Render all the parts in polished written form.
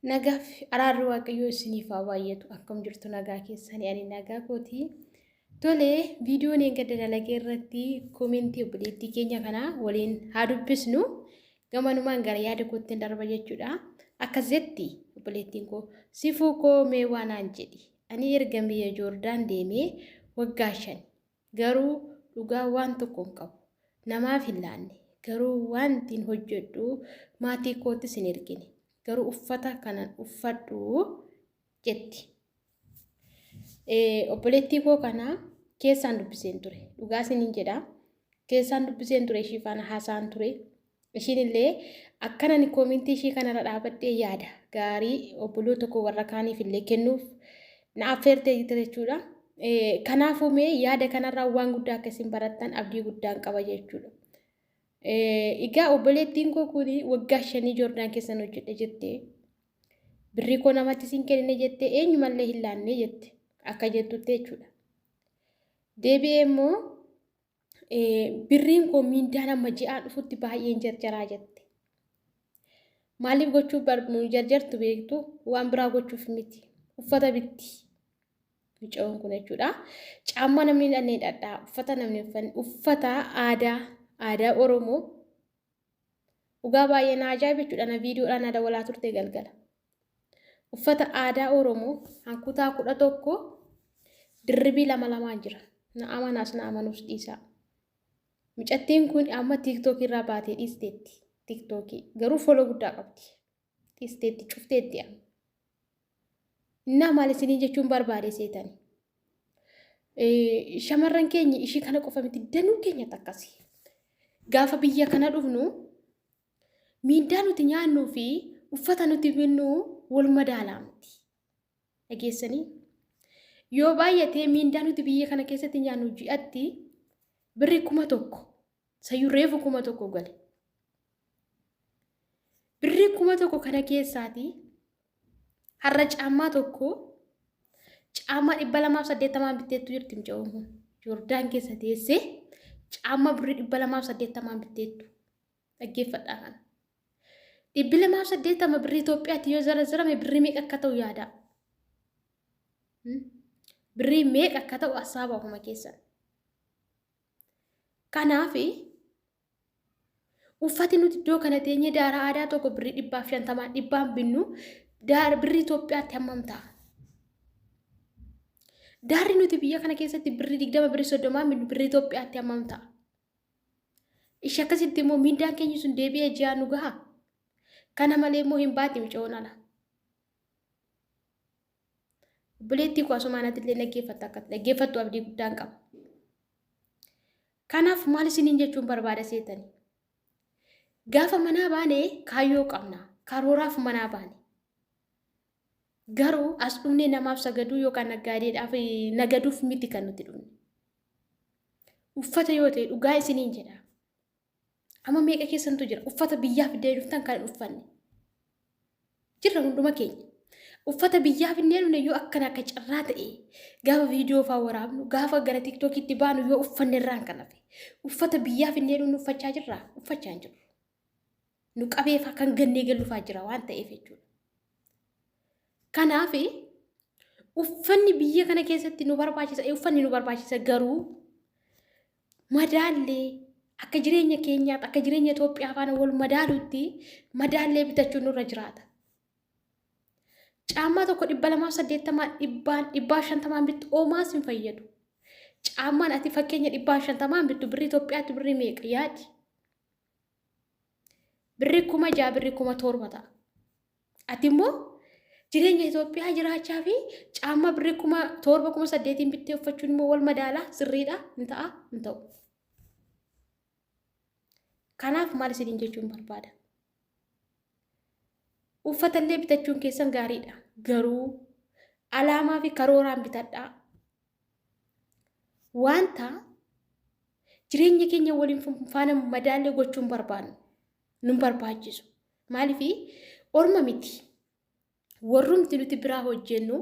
Nagaaf araarri Waaqayyoo isiniif haa baay'atu. Akkam jirtu nagaa keessanii ani nagaa kooti. Tole viidiyoon eeggadda dalagee irratti koomentii obboleettii keenya kanaa waliin haa dubbisnu. Gamanumaan gara yaada kootti darba jechuudha. Akkas jetti obboleettiin koo sifuu koo mee waa naan jedhi. Ani erga biyya Joordaan deemee waggaa 5 garuu dhugaa waan tokko hin qabu. Namaaf hin laanne. Garuu wantiin hojjedhu maatii koottis hin ergine. Garuu uffata kanan uffadhu jetti. Obboleettii koo kana keessaan dubbiseen ture. Dhugaa isiniin jedha. Keessaan dubbiseen ture ishii faana haasa'an ture. Ishiin illee akkanan koomentii ishii kanarra dhaabadhee yaada gaarii obboloota koo warra kaaniif illee kennuuf na affeertee jirti jechuudha. Kanaafuu mee yaada kanarraa waan guddaa akka isin barattan abdii guddaan qaba jechuudha. Egaa obboleettiin koo kun waggaa shanii Joordaan keessan hojjedhe jettee birrii koo namatti sin kennine jettee eenyumallee hin laanne jette akka jettutti jechuudha. Deebi'ee immoo birriin koo miindaan amma ji'aa dhufutti baay'een jarjaraa jette. Maaliif gochuuf jarjartu beektu waan biraa gochuuf miti. Uffata bitti. Mucayoon kun jechuudha. Caammaa namni hin hidhanne hidhadhaa. Uffata namni hin uffanne uffata aadaa aadaa Oromoo dhugaa baay'ee na ajaa'iba jechuudha. Na viidiyoodhaan na dawalaa turte galgala. Uffata aadaa Oromoo hankutaa 11 dirribii lama lamaan jira. Na amanaas na amanuus dhiisaa. Mucattiin kun amma tiiktookii irraa baatee dhiisteetti. Tiiktookii garuu foloo guddaa qabdi. Dhiisteetti cufteetti amma. Innaa maal isinii jechuun barbaade seetani. Shamarran keenya ishii kana qofa miti danuu keenyatti akkasi. Gaafa biyya kana dhufnu miindaa nuti nyaannuu fi uffata nuti binnu wal madaalaa miti. Dhageessanii? Yoo baay'atee miindaa nuti biyya kana keessatti nyaannu ji'atti birri 1000 sayyuu reefu 1000 gale. Birrii 1000 kana keessaatii har'a caammaa tokko caammaa 280n bitteettu jirti mucayyoon kun. Joordaan keessa teessee caammaa birrii 280n bitteettu. Dhaggeeffadhaa kana. 280 birrii Itoophiyaatti yoo zarazarame birrii meeqa akka ta'u yaadaa. Birrii meeqa akka ta'u assaaba ofuma keessan. Kanaaf Uffati nuti iddoo kana teenyee daaraa aadaa tokko birrii 150n dhibbaan binnu daara birrii Itoophiyaatti hammam ta'a? Daarri nuti biyya kana keessatti birrii 20 birrii 30n binnu birrii Itoophiyaatti hammam ta'a? Ishee akkasitti immoo miindaan keenya sun deebi'ee ji'aa nu gaha? Kana malee immoo hin baati micoon ala. Obboleettii koo asumaan ati illee dhaggeeffatta akka dhaggeeffattu abdii guddaan qaba. Kanaaf maal isiniin jechuun barbaada seetani? Gaafa manaa baane kaayyoo qabna. Karooraaf manaa baane. Garuu as dhufnee namaaf sagaduu yookaan naggaadeedhaaf nagaduuf miti kan nuti dhufne. Uffata yoo ta'e dhugaa isiniin jedha. Amma meeqa keessantu jira uffata biyyaa fiddee dhuftan kan hin uffanne. Jirra hunduma keenya. Uffata biyyaa finnee dhufne yoo akkana akka carraa ta'e gaafa viidiyoo faa waraabnu gaafa gara tiktookitti baanu yoo uffanne irraan kan hafe uffata biyyaa finnee dhufnu uffachaa jirra uffachaa hin jirru. Nu qabeefaa kan gannee gallufaa jira waan ta'eef jechuudha. Kanaaf uffanni biyya kana keessatti nu barbaachisa uffanni nu barbaachisa garuu madaallee akka jireenya keenyaatti akka jireenya Itoophiyaa faana wal madaalutti madaallee bitachuun nurra jiraata. Caammaa tokko 280 dhibbaan 150n bittu oomaas hin fayyadu. Caammaan ati fakkeenya 150n bittu birrii Itoophiyaatti birrii meeqa yaadi? Birrii 6000 birrii 7000 ta'a. Ati immoo jireenya Itoophiyaa jiraachaa fi caammaa birrii 7000 8000n bittee uffachuun immoo wal madaalaa sirriidha hin ta'a hin ta'u. Kanaaf maal isiniin jechuun barbaada? Uffatallee bitachuun keessan gaariidha. Garuu alaamaa fi karooraan bitadhaa. Wanta jireenya keenya waliin faana madaallee gochuun barbaannu nun barbaachisu. Maaliif orma miti. Warrumti nuti biraa hojjennu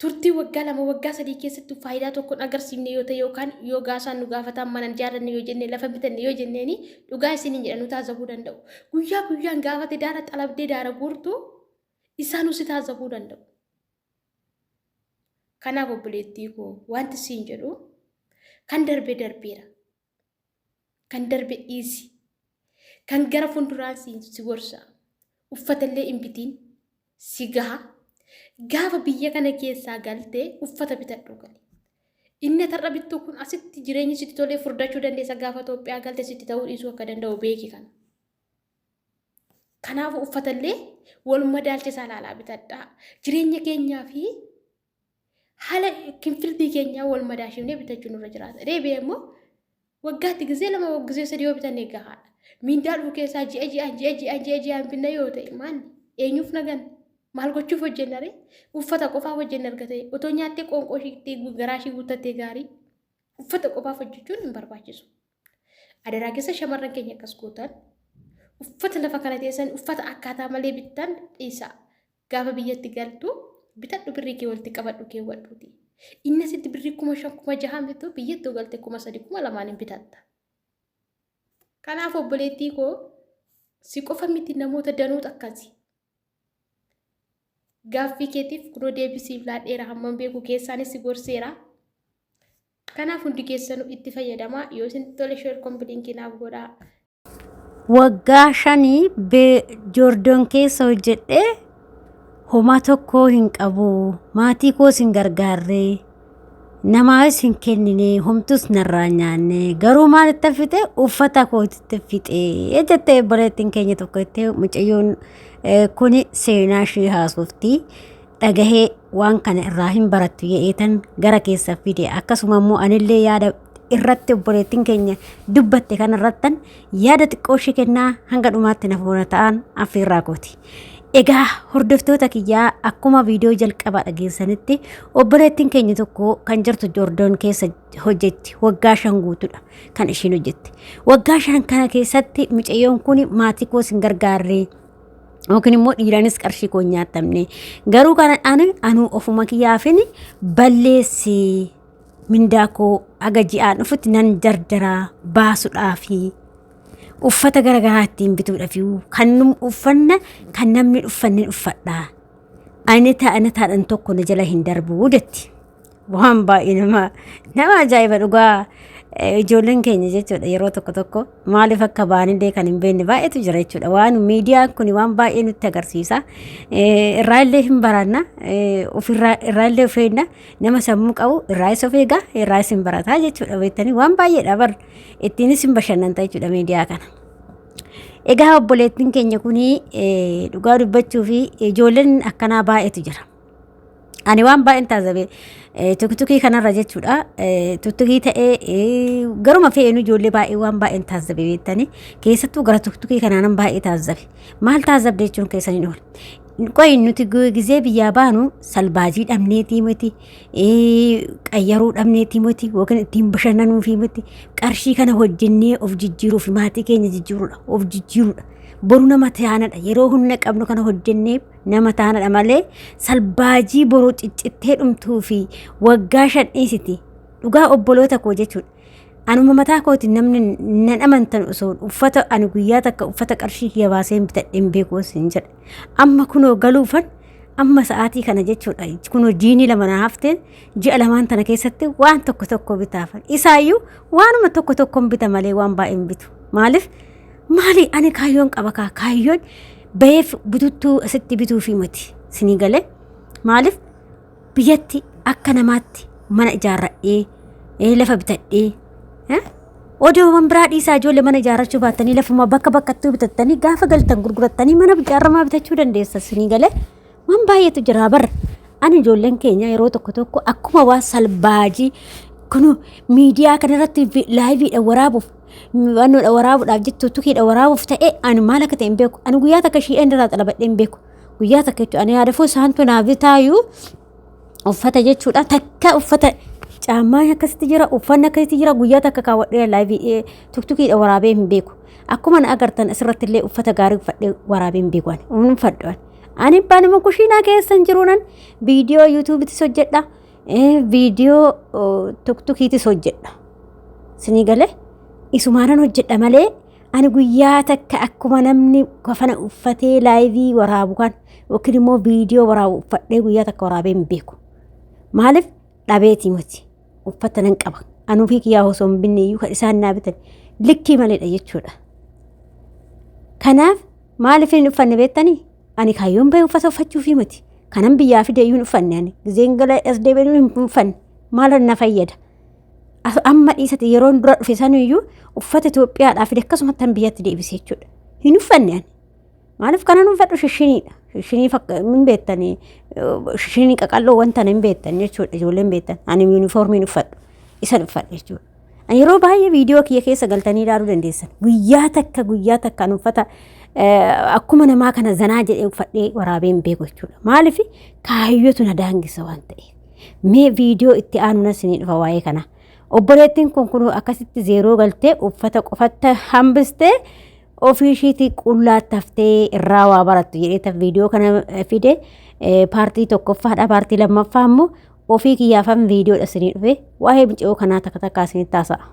Turtii waggaa 2 waggaa 3 keessatti faayidaa tokko hin agarsiifne yoo ta'e yookaan yoo gaasaan nu gaafataan mana ijaarranne yoo jenne lafa bitanne yoo jenneeni dhugaa isiniin jedha nu taazabuu danda'u. Guyyaa guyyaan gaafate daara xalabdee daara guurtu isaanuu si taazabuu danda'u. Kanaaf obboleettii koo wanti siin jedhu kan darbe darbeera. Kan darbe dhiisi. Kan gara fuulduraa si gorsa. Uffatallee hin bitiin si gaha. Gaafa biyya kana keessaa galtee uffata bitadhu gali. Inni atarra bittu kun asitti jireenyi sitti tolee furdachuu dandeessa gaafa Itoophiyaa galte sitti ta'uu dhiisuu akka danda'u beeki kana. Kanaafuu uffatallee wal madaalchisaa ilaalaa bitadhaa. Jireenya keenyaa fi haala kinfiltii keenyaa wal madaashifnee bitachuu nurra jiraata. Deebi'ee immoo waggaatti gizee lama gizee sadii yoo bitanne gahaadha. Miindaa dhufu keessaa ji'a ji'aan ji'a ji'aan ji'a ji'aan binna yoo ta'e maanni eenyuuf nagan maal gochuuf hojjenna ree? Uffata qofaaf hojjenna erga ta'e otoo nyaattee qoonqoo ishiitti garaa ishii guuttattee gaarii uffata qofaaf hojjechuun hin barbaachisu. Adaraa keessa shamarran keenya akkas gootan uffata lafa kana teessan uffata akkaataa malee bittan dhiisaa. Gaafa biyyatti galtu bitadhu birrii kee walitti qabadhu keewwadhuuti. Inni asitti birrii 5000 6000 bitu biyyatti galte 3000 2000 hin bitatta. Kanaaf obboleettii koo si qofa miti namoota danuutu akkasi. Gaaffii keetiif kunoo deebisiif laadheera hammam beeku keessaanis si gorseera. Kanaaf hundi keessanuu itti fayyadamaa yoo isin tole sheer kombiliinkii naaf godhaa. Waggaa shanii Joordoon keessa hojjedhee homaa tokko hin qabu. Maatii koos hin gargaarre. Namaas hin kennine. Homtus narraa hin nyaanne. Garuu maalitti fixe? Uffata kootitti fixe jettee obboleettiin keenya tokko jettee mucayyoon kuni seenaa ishee haasofti. Dhagahee waan kana irraa hin barattu jedheetan gara keessa fide. Akkasuma immoo anillee yaada irratti obboleettiin keenya dubbatte kana irrattan yaada xiqqoo ishee kennaa hanga dhumaatti na fuuna ta'an affeerraa kooti. Egaa hordoftoota kiyyaa akkuma viidiyoo jalqabaa dhageessanitti obboleettiin keenya tokko kan jirtu Joordoon keessa hojjetti waggaa 5 guutuudha kan ishiin hojjette. Waggaa 5 kana keessatti mucayyoon kun maatii koos hin gargaarre yookiin immoo dhiiraanis qarshii koo hin nyaatamne garuu kana ani anuu ofuma kiyyaafin balleessi mindaa koo haga ji'aan dhufutti nan jarjaraa baasudhaafi uffata garagaraa ittiin bituudhaafi kan uffanna kan namni uffanne uffadha ani taa'ana taadhan tokko na jala hin darbu jetti. Waan baay'ee nama nama ajaa'iba dhugaa ijoolleen keenya jechuudha yeroo tokko tokko maaliif akka ba'anillee kan hin beekne baay'eetu jira jechuudha. Waan miidiyaan kun waan baay'ee nutti agarsiisa. Irraa illee hin baranna ofirraa irraa illee of eegna nama sammuu qabu irraa isa of eega irraa isin barataa jechuudha beektanii waan baay'eedha bar ittiinis hin bashannanta jechuudha miidiyaa kana. Egaa obboleettiin keenya kun dhugaa dubbachuu fi ijoolleen akkanaa baay'eetu jira. Ani waan baay'een taazabe tuktukii kanarra jechuudha. Tuktukii ta'ee garuma fe'een ijoollee baay'ee waan baay'een taazabe beektanii keessattuu gara tuktukii kanaanan baay'ee taazabe. Maal taazabde jechuun keessan hin oolu. Qoyi nuti gizee biyyaa baanu salbaajii dhabneetii miti qayyaruu dhabneetii miti yookiin ittiin bashannanuufii miti qarshii kana hojjennee of jijjiiruuf maatii keenya jijjiiruudha of jijjiiruudha. Boru nama taanadha yeroo humna qabnu kana hojjennee nama taanadha malee salbaajii boruu ciccittee dhumtuu fi waggaa 5 dhiisiti dhugaa obboloota koo jechuudha. Anuma mataa kootiin namni nan amantan osoo uffata ani guyyaa takka uffata qarshii kiyya baasee hin bitadhe hin beeku hin jedhe. Amma kunoo galuufan amma sa'aatii kana jechuudha. Kunoo jiinii 2 na hafteen ji'a lamaan tana keessatti waan tokko tokko bitaafan. Isaayyuu waanuma tokko tokkon bita malee waan baay'ee hin bitu. Maaliif? Maali ani kaayyoon qaba kaa kaayyoon baheef bututtuu asitti bituufii miti sinii galee maaliif biyyatti akka namaatti mana ijaarradhee lafa bitadhee odoowwan biraa dhiisaa ijoollee mana ijaarrachuu baattanii lafuma bakka bakkattuu bitattanii gaafa galtan gurgurattanii mana ijaarramaa bitachuu dandeessa sinii galee waan baay'eetu jira bara ani ijoolleen keenya yeroo tokko tokko akkuma waan salbaajii kunu miidiyaa kanarratti laayiviidha waraabuuf wannoodha waraabuudhaaf jettu tukiidha waraabuuf ta'e ani maal akka ta'e hin beeku ani guyyaa takka shi'een irraa xalabadhee hin beeku guyyaa takka jechuudha ani yaadafuu isaantu naa bitaayyuu uffata jechuudha takka uffata caammaan akkasitti jira uffanni akkasitti jira guyyaa takka kaawwadhee laayivii tuktukiidha waraabee hin beeku akkuma na agartan asirratti illee uffata gaarii uffadhee waraabee hin beeku ani hin uffadhu ani. Ani baanuma kushiinaa keessa hin jiruunan viidiyoo yuutuubitis hojjedha. Viidiyoo tuktukiitis hojjedha. Sinii galee isumaanan hojjedha malee ani guyyaa takka akkuma namni kafana uffatee laayivii waraabu kan yookiin immoo viidiyoo waraabu uffadhee guyyaa takka waraabee hin beeku. Maaliif dhabeetii miti uffata nan qaba. Anuu fi kiyyaa osoo hin binne iyyuu kan isaan naa bitan likkii maleedha jechuudha. Kanaaf maaliif hin uffanne beektanii? Ani kaayyoon bahee uffata uffachuufii miti. Kanan biyyaa fide iyyuu hin uffanne ani. Gizeen gala as deebi'ee hin uffanne. Maal na fayyada? Amma dhiisate yeroon dura dhufe saniyyuu uffata Itoophiyaadhaa fide akkasumatti kan biyyatti deebise jechuudha. Hin uffanne ani. Maaliif kanan uffadhu shishiniidha. Shishinii fakka hin beektanii shishinii qaqalloo wanta hin beektan jechuudha ijoolleen beektan. Ani yuunifoormiin uffadhu. Isan uffadhe jechuudha. Ani yeroo baay'ee viidiyoo kiyya keessa galtanii ilaaluu dandeessan. Guyyaa takka guyyaa takka an uffata akkuma namaa kana zanaa jedhee uffadhee waraabee hin beeku jechuudha. Maaliif kaayyotu na daangessa waan ta'eef. Mee viidiyoo itti aanu nan isinii dhufa waa'ee kana. Obboleettiin kun kunoo akkasitti zeeroo galtee uffata qofatta hambistee ofii ishiitii qullaatti haftee irraa waa barattu jedhee viidiyoo kana fide paartii tokkoffaadha paartii lammaffaa immoo ofii kiyyaafan viidiyoodha isinii dhufe waa'ee mucayyoo kanaa takka takkaa isinitti haasa'a.